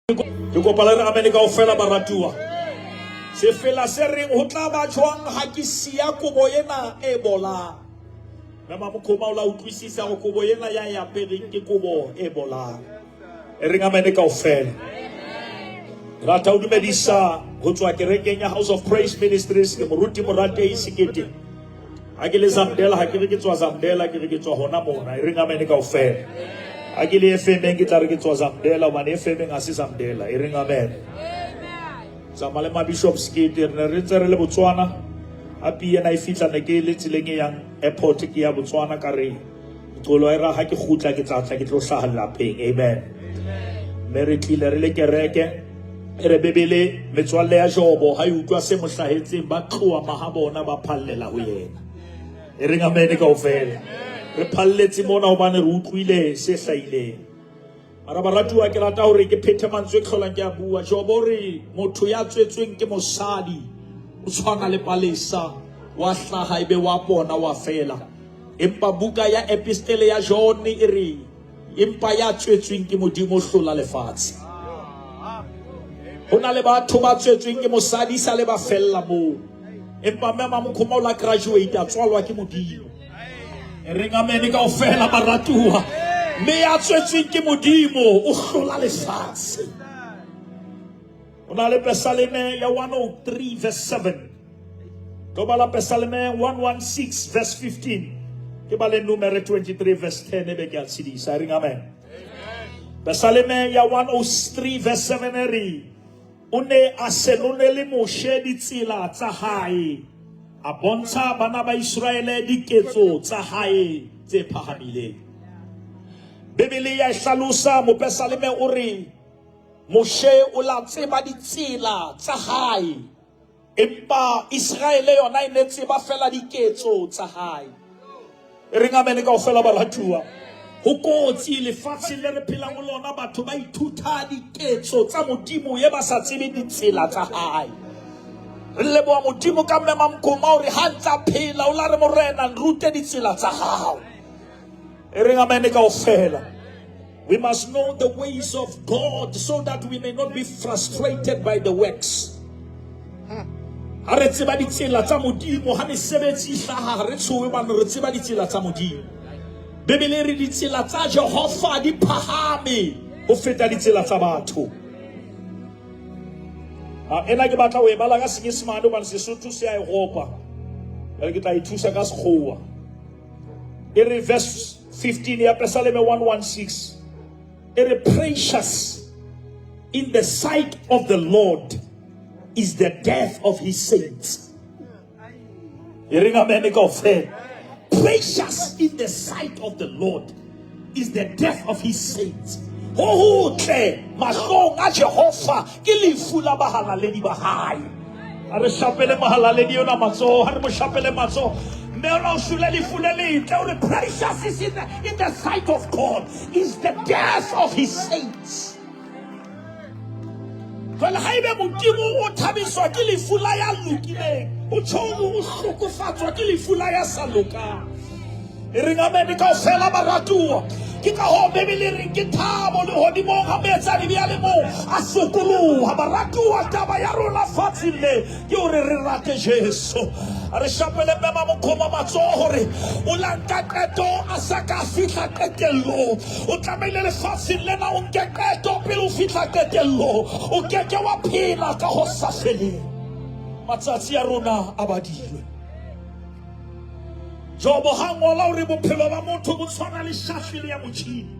Ke kopa le re amene kaofela baratuwa. Sefela se reng ho tla ba jwang ha ke siya kobo ena e bolang. Mme Mamokhoma o la utlwisisa hore kobo ena ya e apereng ke kobo e bolang. E reng amene kaofela. Rata o dumedisa ho tswa kerekeng ya House of Praise Ministries ke moruti Moratei Sekete. Ha ke le Zamdela ha ke re ke tswa Zamdela ke re ke tswa hona mona e reng amen kaofela. Ha ke le FM ke tla re ke tswa Zamdela hobane FM ha se Zamdela e reng amen. Tsamaya le ma Bishop Sekete re ne re ntse re le Botswana ha pie ena e fihla ne ke le tseleng e yang airport ke ya Botswana ka re Qolo e ra ha ke kgutla ke tla tla ke tlo hlaha lapeng. Amen. Mme re tlile re le kereke e re Bibele metswalle ya Jobo ha e utlwa se mo hlahetseng ba tloha maha bona ba phallela ho yena. E reng amen kaofela. Re phalletse mona hobane re utlwile se hlahileng. Mara baratuwa ke rata hore ke phethe mantswe ke hlolang ke a bua. Jobo o re motho ya tswetsweng ke mosadi o tshwana le palesa wa hlaha ebe wa pona wa fela. Empa buka ya epistele ya John e re empa ya tswetsweng ke Modimo o hlola lefatshe. Ho na le batho ba tswetsweng ke mosadi sa le ba fella moo. Empa mme Mamokhoma o la graduate a tswalwa ke Modimo. E reng amene kaofela baratuwa. Mme ya tswetsweng ke Modimo o hlola lefatshe. O na le Pesaleme ya 103 verse 7. Tlo bala Pesaleme 116 verse 15. Ke bale Numere 23 verse 10 ebe ke a tshedisa. E reng amen. Pesaleme ya 103 verse 7 e re o ne a senolele Moshe ditsela tsa hae, a bontsha bana ba Iseraele diketso tsa hae tse phahamileng. Bibele ya e hlalosa mopesaleme o re Moshe o la tseba ditsela tsa hae, empa Iseraele yona e ne tseba fela diketso tsa hae. E reng amene kaofela baratuwa. Ho kotsi lefatsheng le re phelang ho lona, batho ba ithuta diketso tsa Modimo ye ba sa tsebe ditsela tsa hae. Re leboha Modimo ka mme Mamkoma hore ha ntsa phela o la re Morena nrute ditsela tsa hao. E reng amene kaofela. We must know the ways of God so that we may not be frustrated by the works. Ha re tseba ditsela tsa Modimo, ha mesebetsi e hlaha, ha re tshohe hobane re tseba ditsela tsa Modimo. Bibele e re ditsela tsa Jehova di phahame ho feta ditsela tsa batho. A ena ke batla ho e bala ka Senyesemane hobane Sesotho se a e ropa. Jwale ke tla e thusa ka Sekgowa. E re verse 15 ya Pesaleme 116 e re precious in the sight of the Lord is the death of his saints. E reng amen kaofela. Precious in the sight of the Lord is the death of his saints. Ho hotle mahlong a Jehova ke lefu la bahalaledi ba hae. A re shapele mohalaledi yona matsoho, ha re mo shapele matsoho. Mme ona o shwele lefu le letle, o re precious is in the sight of God is the death of his saints. Jwale haebe Modimo o thabiswa ke lefu la ya lokileng, o tjho o hlokofatswa ke lefu la ya sa lokang. E reng amen kaofela baratuwa. Ke ka hoo Bibele e reng ke thabo lehodimong ha moetsadibe a le mong a sokoloha. Baratuwa, taba ya rona fatsheng le ke hore re rate Jesu. A re shapele mme Mamokhoma matsoho hore o la nka qeto a sa ka fihla qetellong. O tlamehile lefatsheng lena o nke qeto pele o fihla qetellong. O ke ke wa phela ka ho sa feleng. Matsatsi a rona a badilwe. Jobo ha ngola hore bophelo ba motho bo tshwana le shatlele ya motjhini.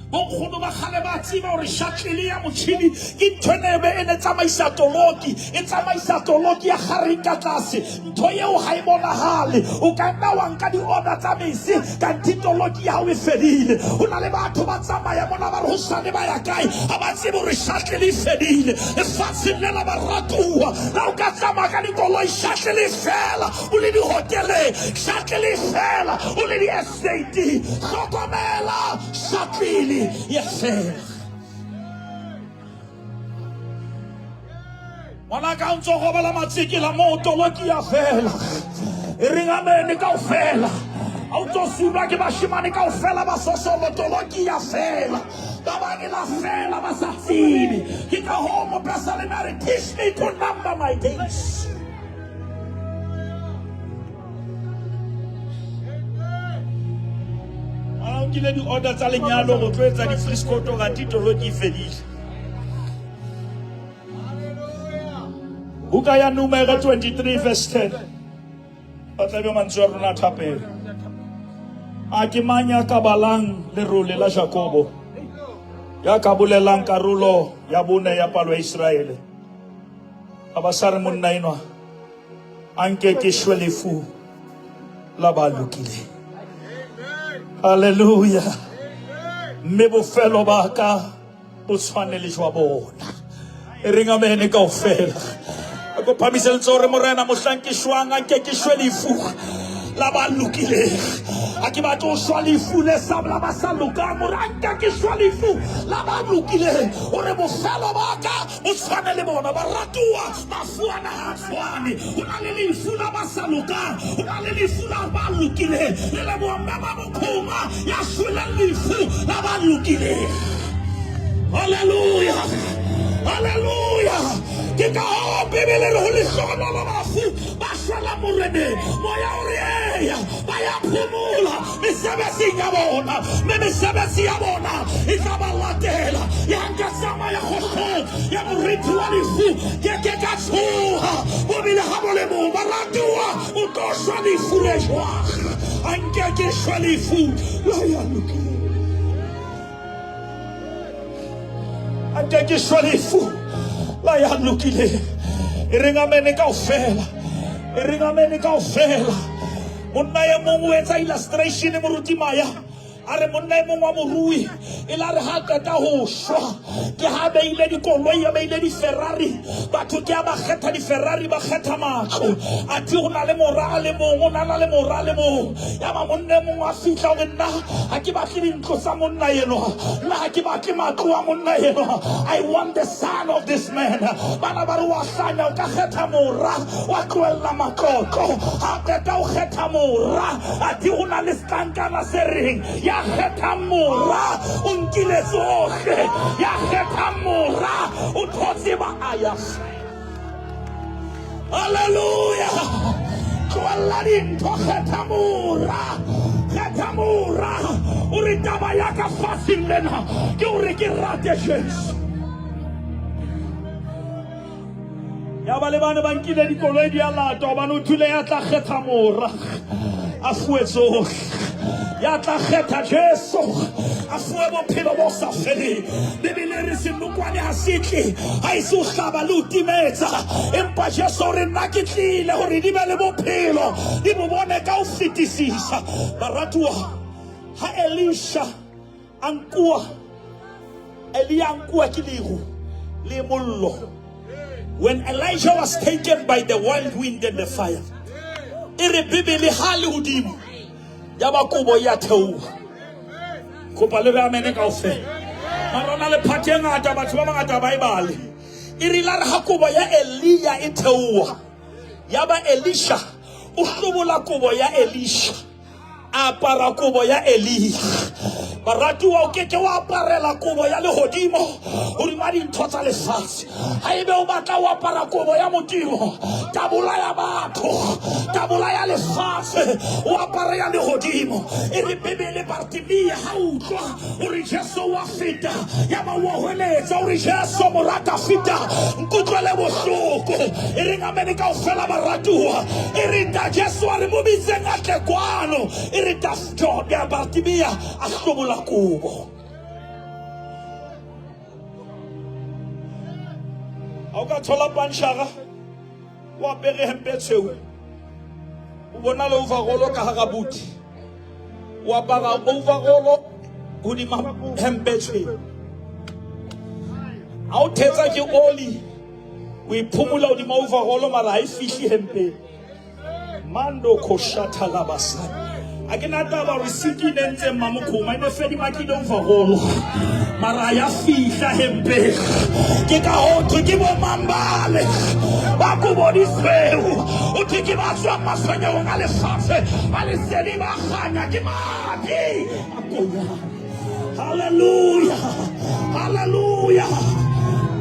Bonkgono ba kgale ba tseba hore shatlele ya motjhini ke ntho e ne e ne tsamaisa toloki, e tsamaisa toloki ya kgareng ka tlase. Ntho eo ha e bonahale. O ka nna wa nka di-order tsa mese kanthe toloki ya hao e fedile. Ho na le batho ba tsamaya mona ba re hosane ba ya kae, ha ba tsebe hore shatlele e fedile. Lefatsheng lena baratuwa, na o ka tsamaya ka dikoloi shatlele e fela, o le dihoteleng shuttle e fela, o le di-estate, hlokomela shuttle ya fela. Ngwanaka o ntso robala matsekela moo toloki ya fela. E reng amene kaofela. Ha o tlo sulwa ke bashemane kaofela ba sosolotoloki ya fela. Ba bang e la fela ba sa tsebe. Ke ka hoo mopesaleme a re, teach me to number my days. A o nkile di-order tsa lenyalo go tlo etsa di-friscoto kante toloki e fedile. Buka ya Numere 23 verse 10. Ba tla be mantswe a rona a thapelo. A ke mang ya ka balang lerole la Jakobo? Ya ka bolelang karolo ya bone ya palo ya Iseraele? A ba sa re monna enwa a nke ke shwe lefu la ba lokileng. Hallelujah. Mme bofelo ba ka bo tshwane le jwa bona. E reng amene kaofela. A ko phamise letsoho re morena mohlang ke shwang a nke ke shwe lefu la ba lokileng. A ke batle ho shwa lefu le sa la ba sa lokang hore a nke ke shwa lefu la ba lokileng hore bofelo ba ka bo tshwane le bona. Baratuwa mafu ana ha a tshwane. Ho na le lefu la ba sa lokang, ho na le lefu la ba lokileng. Le leboha mme ba Mokhoma ya shweleng lefu la ba lokileng. Haleluya, haleluya. Ke ka hoo Bibele re ho lehlohonolo bafu ba shwela Moreneng. Moya o re eya, ba ya phomola mesebetsing ya bona, mme mesebetsi ya bona e tla ba latela. Ya nka tsamaya kgohlong ya moriti wa lefu, ke ke ka tshoha bobile ha bo le mong. Baratuwa, o tlo shwa lefu le jwang? A nke ke shwe lefu la ya lokileng. A nke ke shwe lefu la ya lokileng. E reng amene kaofela. E reng amene kaofela. Monna e mong o etsa illustration moruti Maya. A re monna e mong wa morui e la re ha qeta ho shwa ke ha beile dikoloi a beile di-Ferrari batho ke a ba kgetha di-Ferrari ba kgetha matlo a thi go na le mora a le mong o na na le mora a le mong ya ba monna e mongwe a fihla gore nna ga ke batle dintlo tsa monna enwa nna ga ke batle matlo a monna enwa I want the son of this man bana ba re wa hlanya o ka kgetha mora wa tlohella matlotlo ha qeta o kgetha mora a thi go na le setlankana se reng ya kgethang mora o nkile tsohle ya kgethang mora o thotse ba a ya Hallelujah. Tlohella dintho kgetha mora. Kgetha mora. O re taba ya ka faseng lena ke hore ke rate Jesu. Ya ba le bane ba nkile dikoloi di a lata hobane o thule ya tla kgetha mora a fuwe tsohle ya tla kgetha Jesu a fuwe bophelo bo sa feleng. Bibele e re senokwane ha se tle ha e se ho hlaba le ho timetsa, empa Jesu o re nna ke tlile hore di be le bophelo di bo bone ka ho fetisisa. Baratuwa, ha Elisha a nkuwa Elia a nkuwa ke leru le mollo. When Elijah was taken by the wild wind and the fire, e re Bibele ha le hodimo ya ba kobo ya theoha. Kopa le re amene kaofela. Mara na le party e ngata batho ba bangata ba e bale. E re la re ha kobo ya Elia e theoha, ya ba Elisha o hlobola kobo ya Elisha. A apara kobo ya Elia. Baratuwa, o ke ke wa aparela kobo ya lehodimo hodima dintho tsa lefatshe. Haebe o batla ho apara kobo ya Modimo, tabola ya batho, tabola ya lefatshe, o apare ya lehodimo. E re Bibele Bartimea ha utlwa hore Jesu wa feta, ya ba wa hweletsa hore Jesu mora Dafida, nkutlwele bohloko. E reng amene kaofela baratuwa. E re ta Jesu a re mo bitseng a tle kwano. E re ya Bartimea a hlobola kobo. Ha o ka thola panshara o apere hempe e tshweu, o bona le overall ka hara buti, o apara overall hodima hempe e tshweu. Ha o thetsa ke oli, o iphumula hodima overall mara ha e fihle hempeng. Mando koshatha la basadi. A ke na taba hore siki ne ntseng mamokhoma e ne fedimakile overall mara ya fihla hempe ke ka ho thwe ke bo mambale ba kobo di tshweu o thwe ke ba tswang matshwenyehong a lefatshe ba lesedi ba kganya ke madi a konyana. Halleluja, halleluja.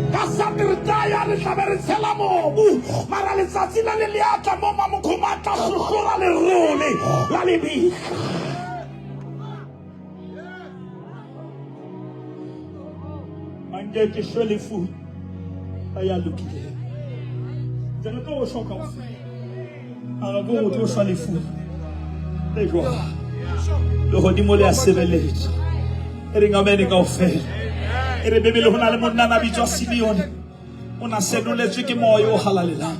Ka Sateretae re tla be re tshela mobu, mara letsatsi le le le a tla mo mamokgoma a tla hlohlora lerole la lebitla. Anke ke shwe lefu a ya lokileng. Ntse re tlo shwa kaofela. A re ko o tlo shwa lefu le jwang. Lehodimo le a sebeletsa. E reng amene kaofela. E re Bibele ho na le monna na bitswa Simeone. O na senoletswe ke moya o halalelang.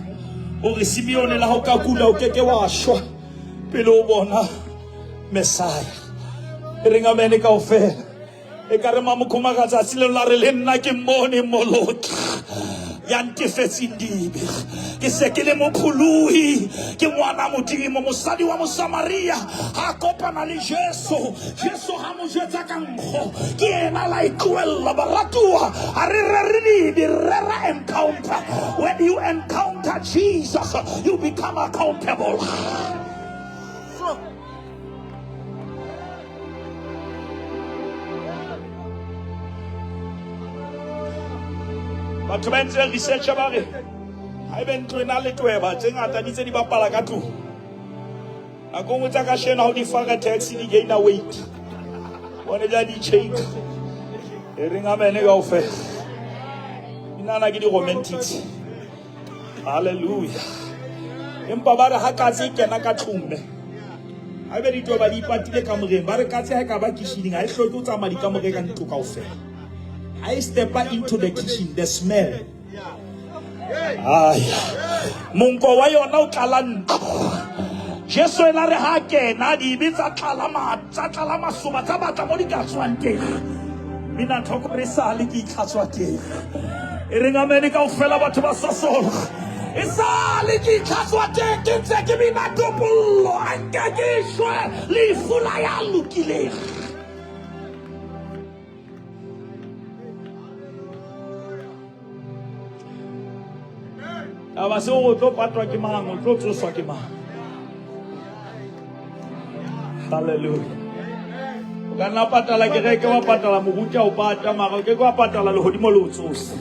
O re Simeone la ho ka kula o keke wa shwa pele o bona Messiah. E reng amene kaofela. E ka re mamokgoma ka tsatsi leo la re le nna ke mmone moloki ya ntefetseng dibe ke se ke le mopholohi ke ngwana modimo. Mosadi wa Mosamaria ha kopana le Jesu, Jesu ha mo jwetsa ka nkgo ke yena la itlohella. Baratuwa a re rere dibe, rera encounter. When you encounter Jesus, you become accountable. Batho ba entseng research ba re ha ebe ntlo e na le tweba tse ngata di tse di bapala ka tlung, nako nngwe tsa kasheno ha o di faka taxi di gaina weight, bone ja di shake. E reng amene kaofela. Di nahana ke di-romantics. Halleluja. Empa ba re ha katse e kena ka tlung me ha ebe ditweba di ipatile kamoreng, ba re katse ha e ka ba kishining ha e hloke ho tsamaya dikamore ka ntlo kaofela. Ha e stepa into the kitchen, the smell, ai monko wa yona o tlala ntlo. Jesu ena re ha kena dibe tsa tlala ma tsa tlala masoba tsa batla mo di ka tswang teng. Mina thoko re sale ke itlhatswa teng. E reng amene kaofela batho ba sosola. E sale ke itlhatswa teng ke ntse ke bina topollo a nke ke shwe lefu la ya lokileng. Taba seo o tlo patwa ke mang, o tlo tsoswa ke mang. Hallelujah. O ka nna patala kereke, wa patala moruti a o pata, mara o ke ke wa patala lehodimo le o tsose.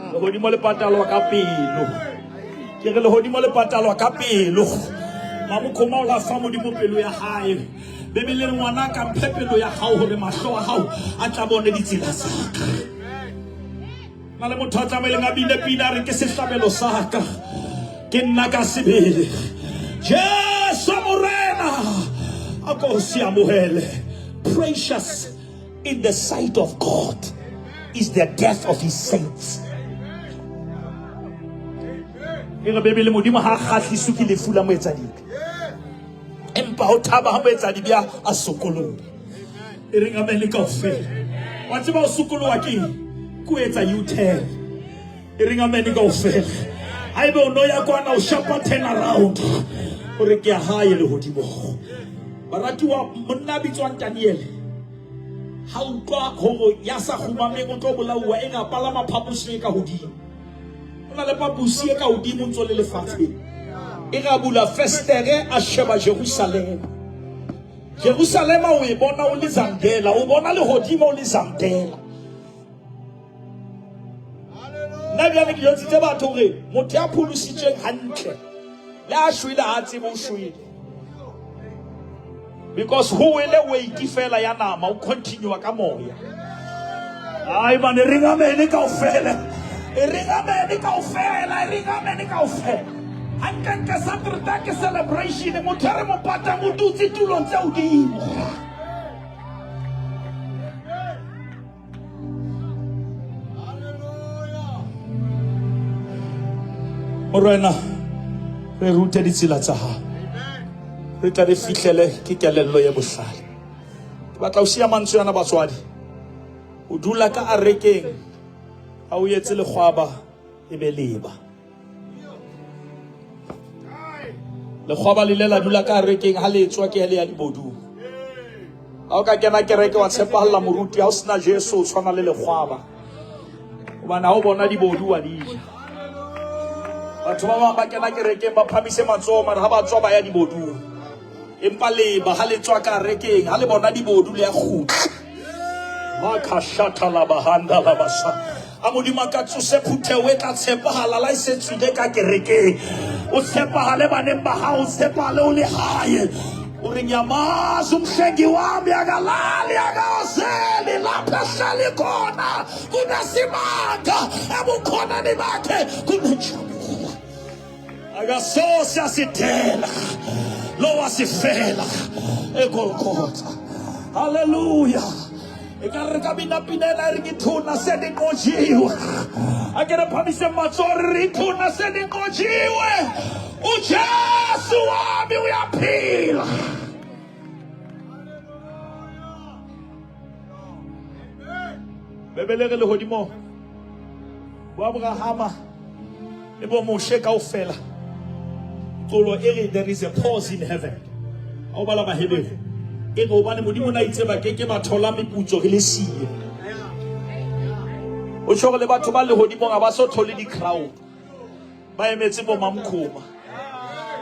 Lehodimo le patalwa ka pelo. Ke re lehodimo le patalwa ka pelo. Mamokhoma o la fa Modimo pelo ya hae. Bibele re ngwana ka mphe pelo ya hao hore mahlo a hao a tla bone ditsela tsa ka. Na le motho a tsamaileng a bine pina a re ke sehlabelo sa ka, ke nna ka sebele. Jesu Morena a ko se amohele. Precious in the sight of God is the death of his saints. E re Bibele Modimo ha a kgahliswe ke lefu la moetsadibe, empa o thaba ha moetsadibe a sokoloha. E reng amene kaofela. Wa tseba o sokoloha ke eng? Ke o etsa U-turn. E reng amene kaofela. Haebe o no ya kwana o shapa turn around, o re ke ya hae lehodimong. Baratuwa, monna a bitswang Daniel ha utlwa hore ya sa kgumameng o tlo bolauwa, e re a palama phaposi e ka hodimo. Ho na le phaposi e ka hodimo ntso le lefatsheng. E re a bula festere a sheba Jerusalema. Jerusalema o e bona o le Zambela, o bona lehodimo o le Zambela. Nna bjale ke jwetsitse batho hore motho ya pholositsweng hantle le a shwele ha a tsebe o shwele, because ho wele weight fela ya nama, o continue ka moya. Ai mane re ngamene kaofela, e re ngamene kaofela, e re ngamene kaofela. Hantle Saturday ke celebration, motho a re mo patang o dutse tulong tse hodimo. Morena, re rute ditsela tsa hao, re tla re fihlele ke kelello ya bohlale. Ke batla ho siya mantswe ana batswadi. O dula ka arekeng ha o etse lekgwaba e be leba. Lekgwaba le ile la dula ka rekeng ha le tswa ke le ya dibodung. Ha o ka kena kereke wa tshepahalla moruti ha o sena Jesu o tshwana le lekgwaba. Hobane ha o bona dibodu wa di ja. Batho ba bang ba kena kerekeng ba phamise matsoho mara ha ba tswa ba ya dibodung. Empa leba ha le tswa ka rekeng ha le bona dibodu le ya kgutla. Makashatha la bahanda la basa. A Modimo a ka tsose phutheo e tla tshepahala la e se tswile ka kerekeng. O tshepahale baneng ba hao, o tshepahale o le hae. O re ngiyamazi umhlengi wami akalali akazeli lapho ehleli khona kunesimanga ebukhoneni bakhe kunenjabulo. Akasose asidela lo wasifela eGolgotha. Haleluya. E ka re ka bina pina ena e re ke thuna se dinqojiwe. A ke re phamise matsoho re re ithuna se dinqojiwe. UJesu wami uyaphila. Bebele re lehodimong. Bo Abrahama le bo Moshe kaofela. Qolo e re there is a pause in heaven. Ha o bala Baheberu e re hobane Modimo na itse ba ke ke ba thola meputso re le siyo. O tjho hore le batho ba lehodimong ha ba so thole di-crown. Ba emetse bo mamkhoma.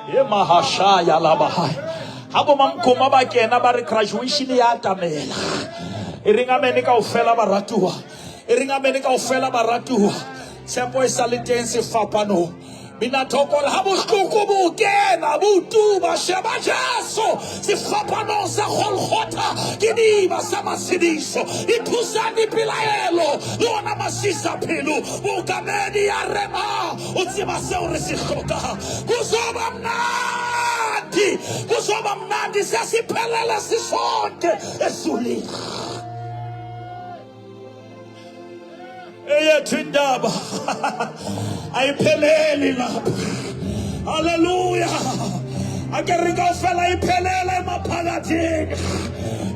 E mahashaya la bahae. Ha bo mamkhoma ba kena ba re graduation ya atamela. E reng amene kaofela baratuwa. E reng amene kaofela baratuwa. Tshepo e sa le teng sefapanong. Bina thoko ha bohloko bo kena bo tuba sheba Jesu sefapanong sa Golgotha ke diba sa matshediso e thusa dipelaelo le ona masisa pelo bookamedi ya rema o tseba seo re se hlokang kuzoba mnandi kuzoba mnandi sesiphelele sisonke ezulwini eyethu indaba ayipheleli lapha haleluya ake re kaofela iphelele emaphakathini.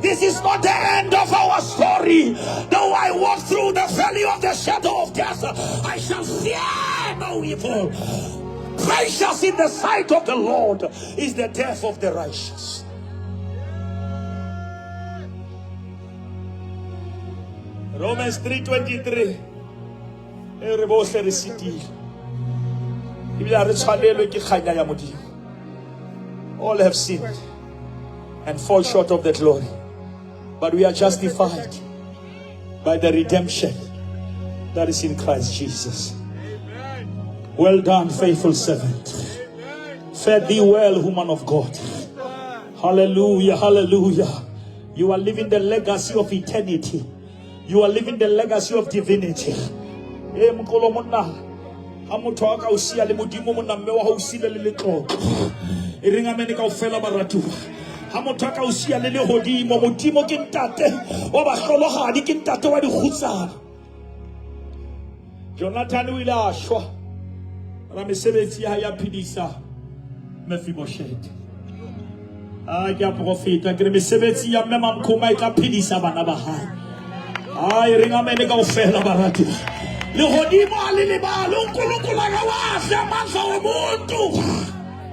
This is not the end of our story. Though I walk through the valley of the shadow of death, I shall fear no evil. Precious in the sight of the Lord is the death of the righteous. Romans 3:23 e re bohle re sitile ebile ha re tshwanelwe ke kganya ya Modimo. All have sinned and fall short of the glory, but we are justified by the redemption that is in Christ Jesus. Well done, faithful servant. Fare thee well, woman of God. Hallelujah, hallelujah. You are living the legacy of eternity. You are living the legacy of divinity. E mokolo monna ha motho a ka o siya le modimo monna mme wa hao o sile le letlotlo. E reng amene kaofela baratuwa. Ha motho a ka o siya le lehodimo, modimo ke ntate wa bahlolohadi, ke ntate wa dikgutsana. Jonathan o ile a shwa ra mesebetsi ya hae ya phedisa Mephibosheth. A ke a profeta ke re mesebetsi ya mme Mamkhoma e tla phedisa bana ba hae. A e reng amene kaofela baratuwa. Lehodimo ha le lebale uNkulunkulu akawahle amandla womuntu.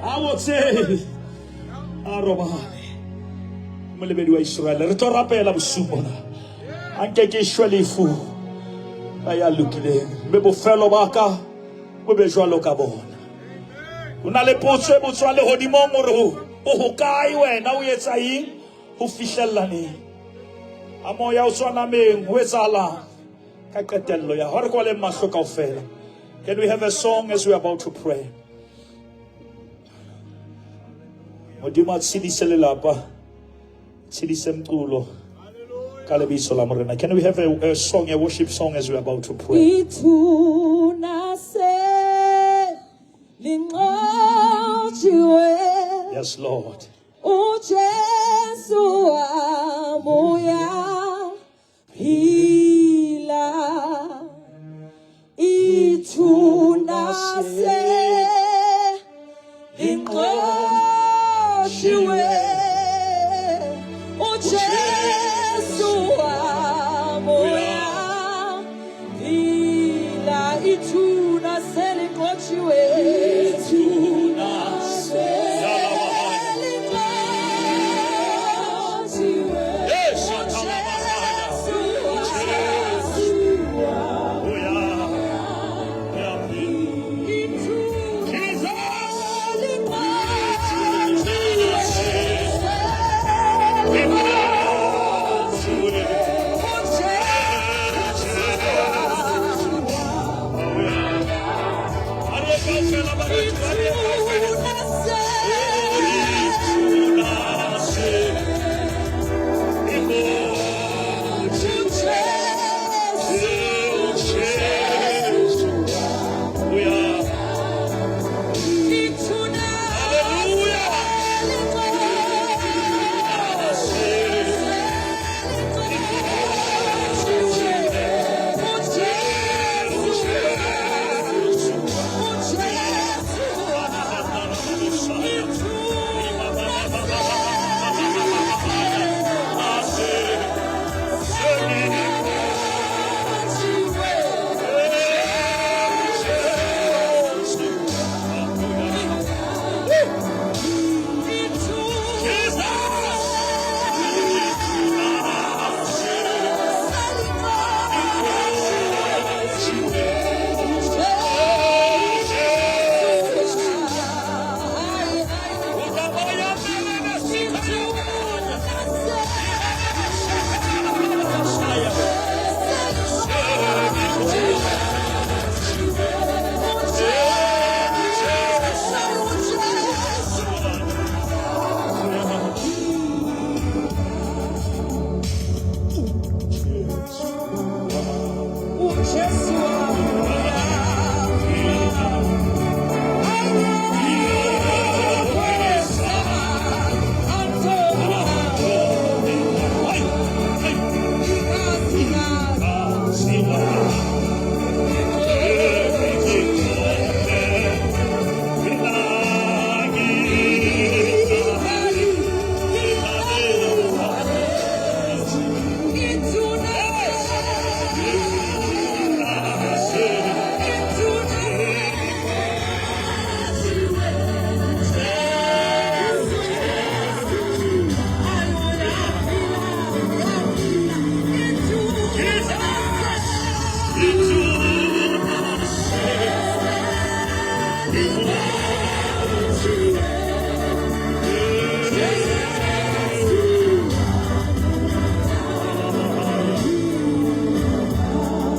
A botse a robale. Molebedi wa Israele re tlo rapela bosiu bona. A nke ke shwe lefu la ya lokileng mme bofelo ba ka bo be jwalo ka bona. Ho na le potso e botswa lehodimong hore o hokae wena o etsa eng ho fihlella neng. Ha moya o tswa nameng ho etsahalang ka qetello ya hore kwaleng mahlo kaofela. Can we have a song as we are about to pray? Modimo a tshedise lelapa, tshedise mculo ka lebitso la Morena. Can we have a song, a worship song as we are about to pray? Ithuna se linqotshiwe. Yes, Lord. uJesu wabuya phila ithuna se linqoshiwe uJesu wabuya phila ithuna selinqotshiwe ithuna.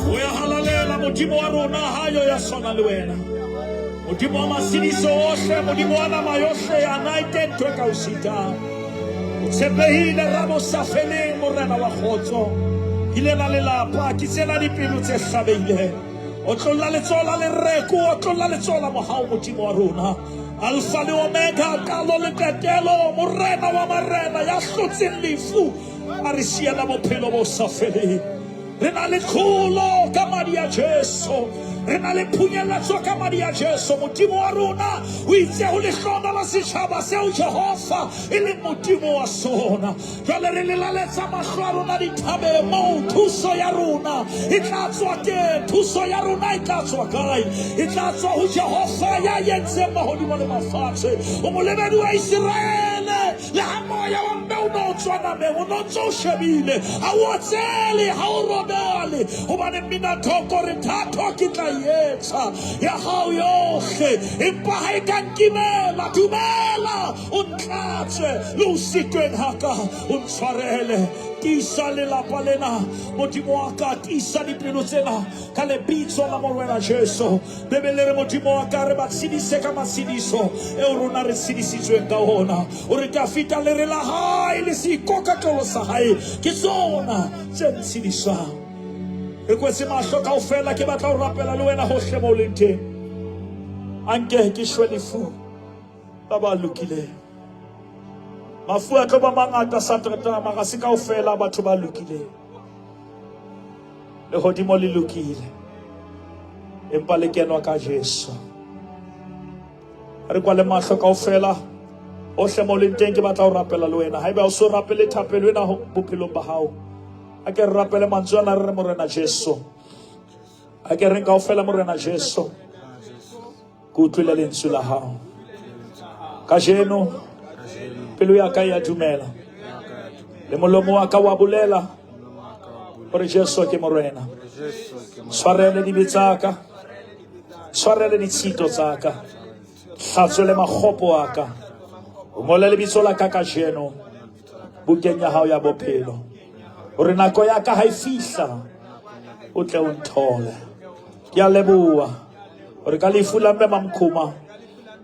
O ya halalela Modimo wa rona ha yo ya swana le wena. Modimo wa masediso ohle, Modimo wa nama yohle ya na e teng ntho e ka o sitang. O tshepehile rabo sa feleng morena wa kgotso. Ke lena lelapa, ke tsena dipelo tse hlabehileng. Otlolla letsoho la lereko, otlolla letsoho la mohau Modimo wa rona. Alfa le Omega, qalo le qetelo, morena wa marena ya hlotseng lefu a re siela bophelo bo sa feleng. Re na le tlholo ka madi a Jesu. Re na le phunyeletso ka madi a Jesu. Modimo wa rona o itse ho lehlono la setjhaba seo Jehova e leng Modimo wa sona. Jwale re lelaletsa mahlo a rona dithabeng moo thuso ya rona e tla tswa teng. Thuso ya rona e tla tswa kae? E tla tswa ho Jehova ya entseng mahodimo le mafatshe. O molebedi wa Iseraele. Le ha moya wa mme o no tswa nameng, o no ntse o shebile, ha o otsele, ha o robale, hobane mmina thoko re thato ke tla e etsa ya hao yohle, empa ha e ka nkimela, dumela o ntlatse le ho sitweng ha ka, o ntshwarele. Tiisa lelapa lena, Modimo wa ka, tiisa dipelo tsena ka lebitso la Morena Jesu. Bebele re Modimo wa ka re ba tshedise ka matshediso eo rona re tshedisitsweng ka ona. O re Dafita lere la hae le seikokatlolo sa hae ke tsona tse ntshedisang. Re kwetse mahlo kaofela, ke batla ho rapela le wena hohle mo o leng teng. Anke ke shwe lefu la ba lokileng. Mafu a tlo ba mangata Satereta, mara se kaofela batho ba lokileng. Lehodimo le lokile, empa le kenwa ka Jesu. Re kwale mahlo kaofela, ohle mo leng teng ke batla ho rapela le wena. Haeba o so rapele thapelo ena bophelong ba hao, a ke re rapele mantswe ana re re Morena Jesu. A ke reng kaofela Morena Jesu, ke utlwile lentswe la hao. Kajeno pelo ya ka ya dumela le molomo wa ka wa bolela hore Jesu ke Morena. Tshwarele dibe tsa ka, tshwarele ditshito tsa ka, hlatswe le makgopo a ka. O ngole lebitso la ka kajeno bukeng ya hao ya bophelo, hore nako ya ka ha e fihla o tle o nthole. Ke a leboha hore ka lefu la mme Mamkhuma.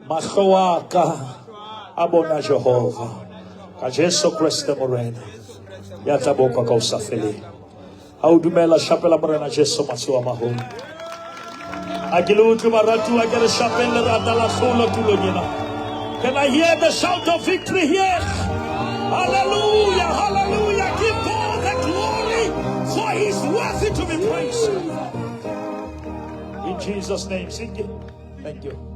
Mahlo a ka a bona Jehova. Ka Jesu Kriste Morena. Ya tla bokwa ka ho sa feleng. Ha o dumela shapela Morena Jesu matsoho a maholo. A ke le utlwe baratuwa ke re shapeng lerata la hlolo tulong ena. Can I hear the shout of victory here? Hallelujah, hallelujah. Give God the glory, for he's worthy to be praised. In Jesus' name, sing it. Thank you.